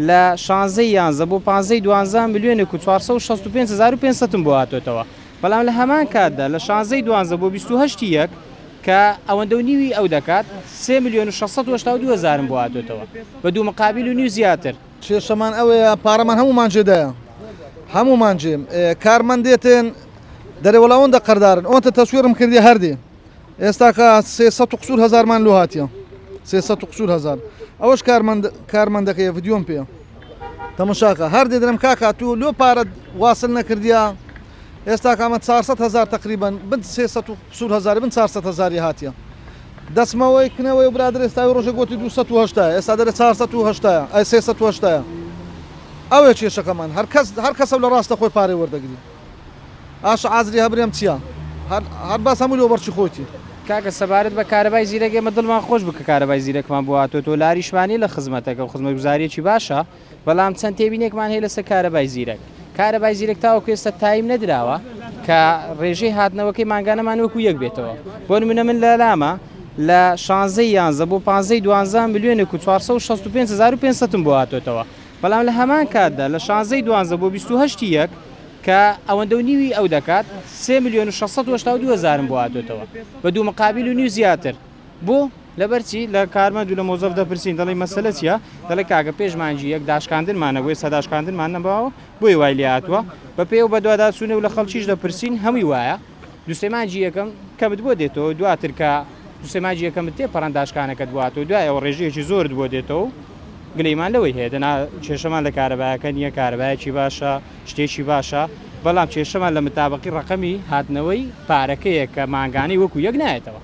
لە شانزەی یانزە بۆ پانزەی دوانزە ملیۆنێک و 465 هەزار و پێنج سەدم بۆ هاتۆتەوە، بەڵام لە هەمان کاتدا لە شانزەی دوانزە بۆ 28 ی یەک کە ئەوەندە و نیوی ئەو دەکات 3 ملیۆن و 682 هەزارم بۆ هاتۆتەوە بە دوو مقابیل و نیو زیاتر. کێشەمان ئەوەیە پارەمان هەموومان جێدایە هەموومان جێ کارمەند دێتن دەرێ وەڵا ئەوەندە قەردارن ئەوەندە تەسویرم کردی هەردێ ئێستاکە 300 و قسوور هەزارمان لۆ هاتیە 300 و قسوور هەزار ئەوەش کارمەند کارمەندەکەی ڤیدیۆم پێ تەمەشاکە هەر دێدرم کاکا تو لۆ پارە واسل نەکردیا ئێستا کامە 400 هەزار تقریبا بن 300 و قسوور هەزار بن 400 هەزاری هاتیە دەچمەوەی کنەوەی و برادر ئێستا ڕۆژێک گوتی 280 ئێستا دەرێ 480 ئەی 380 ئەوێ کێشەکەمان هەر کەس هەر کەسە لە ڕاستە خۆی پارەی وەردەگری ئاش عازری هەبرێم چییە هەر هەر باس هەموو لۆ بەرچی خۆیتی. کاکە سەبارەت بە کارەبای زیرەک ئێمە دڵمان خۆش بوو کە کارەبای زیرەکمان بۆ هاتۆتەوە لاریشمان نیە لە خزمەتەکە و خزمەتگوزاریەکی باشە بەڵام چەند تێبینێکمان هەیە لەسەر کارەبای زیرەک کارەبای زیرەک تاوەکو ئێستا تایم نەدراوە کە ڕێژەی هاتنەوەکەی مانگانەمان وەکو یەک بێتەوە بۆ نمونە من لە لامە لە شانزەی یانزە بۆ پانزەی دوانزە ملیۆنێک و 465 هەزار و پێنج سەدم بۆ هاتۆتەوە بەڵام لە هەمان کاتدا لە شانزەی دوانزە بۆ 28 ی یەک کە ئەوەندە و نیوی ئەو دەکات 3 ملیۆن و 682 هەزارم بۆ هاتۆتەوە بە دوو مقابیل و نیو زیاتر بۆ؟ لەبەر چی؟ لە کارمەند و لە مۆزەف دەپرسین دەڵێی مەسەلە چییە؟ دەڵێ کاکە پێش مانگی یەک داشکاندنمان نەبوو ئێستا داشکاندنمان نەماوە بۆیە وای لێ هاتووە. بەپێی ئەو بەدواداچوونە و لە خەڵکیش دەپرسین هەمووی وایە. دوو سێ مانگی یەکەم کەمت بۆ دێتەوە دواتر کە دوو سێ مانگی یەکەمت تێپەڕاند داشکانەکەت بۆ هاتەوە دوای ئەوە ڕێژەیەکی زۆرت بۆ دێتەوە و گلەیمان لەوەی هەیە دەنا کێشەمان لە کارەبایەکە نییە کارەبایەکی باشە شتێکی باشە بەڵام کێشەمان لە متابەقی ڕەقەمی هاتنەوەی پارەکەیە کە مانگانەی وەکو یەک نایەتەوە.